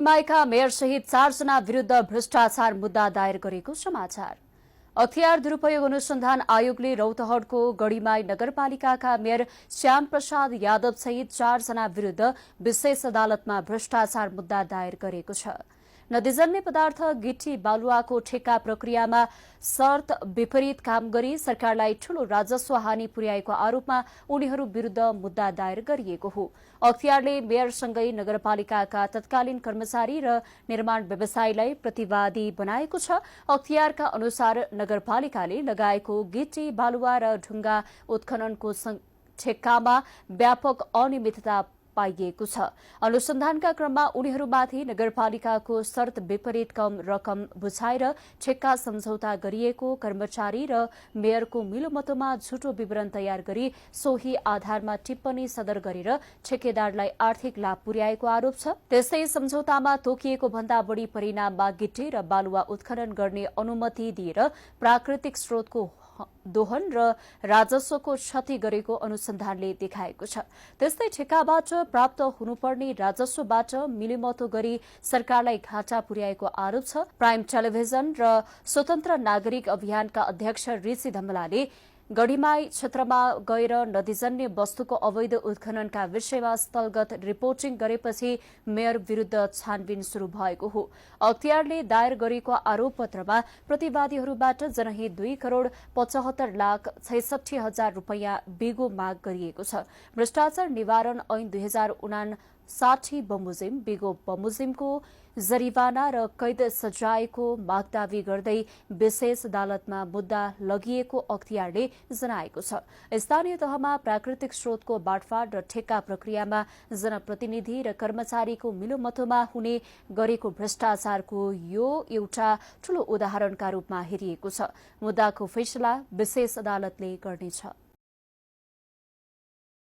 Mica mayor सहित 4 जना विरुद्ध भ्रष्टाचार मुद्दा दायर गरेको समाचार। हथियार दुरूपयोग अनुसन्धान आयोगले रौतहटको गढीमाई नगरपालिकाका मेयर श्याम प्रसाद यादव सहित 4 जना विरुद्ध विशेष अदालतमा भ्रष्टाचार मुद्दा दायर गरेको छ। नदीजन्य पदार्थ गिट्टी बालुवाको ठेक्का प्रक्रियामा शर्त विपरीत काम गरी सरकारलाई ठूलो राजस्व हानि पुर्याएको आरोपमा उनीहरू विरूद्ध मुद्दा दायर गरिएको हो। अख्तियारले मेयरसँगै नगरपालिकाका तत्कालीन कर्मचारी र निर्माण व्यवसायीलाई प्रतिवादी बनाएको छ। अख्तियारका अनुसार नगरपालिकाले लगाएको गिट्टी बालुवा र ढुङ्गा उत्खननको ठेक्कामा व्यापक अनियमितता पाइएको छ। अनुसन्धानका क्रममा उनीहरूमाथि नगरपालिकाको शर्त विपरीत कम रकम बुझाएर ठेक्का सम्झौता गरिएको, कर्मचारी र मेयरको मिलोमतोमा झुटो विवरण तयार गरी सोही आधारमा टिप्पणी सदर गरेर ठेकेदारलाई आर्थिक लाभ पुर्याएको आरोप छ। त्यसै सम्झौतामा तोकिएको भन्दा बढ़ी परिणाममा गिट्टी र बालुवा उत्खनन गर्ने अनुमति दिएर प्राकृतिक स्रोतको दोहन र राजस्वको क्षति गरेको अनुसन्धानले देखाएको छ। त्यस्तै ठेक्काबाट प्राप्त हुनुपर्ने राजस्वबाट मिलेमतो गरी सरकारलाई घाटा पुर्याएको आरोप छ। प्राइम टेलिभिजन र स्वतन्त्र नागरिक अभियानका अध्यक्ष ऋषि धमलाले गढीमाई क्षेत्रमा गएर नदीजन्य वस्तुको अवैध उत्खननका विषयमा स्थलगत रिपोर्टिङ गरेपछि मेयर विरूद्ध छानबिन शुरू भएको हो। अख्तियारले दायर गरेको आरोप पत्रमा प्रतिवादीहरूबाट जनहित 2 करोड़ 75 लाख 66 हजार रूपैयाँ बिगो माग गरिएको छ। भ्रष्टाचार निवारण ऐन 2059 बमोजिम बिगो बमोजिमको जरिवाना र कैद सजायको मागदावी गर्दै विशेष अदालतमा मुद्दा लगिएको अख्तियारले जनाएको छ। स्थानीय तहमा प्राकृतिक स्रोतको बाँडफाँड र ठेक्का प्रक्रियामा जनप्रतिनिधि र कर्मचारीको मिलोमतोमा हुने गरेको भ्रष्टाचारको यो एउटा ठूलो उदाहरणका रूपमा हेरिएको छ। मुद्दाको फैसला विशेष अदालतले गर्नेछ।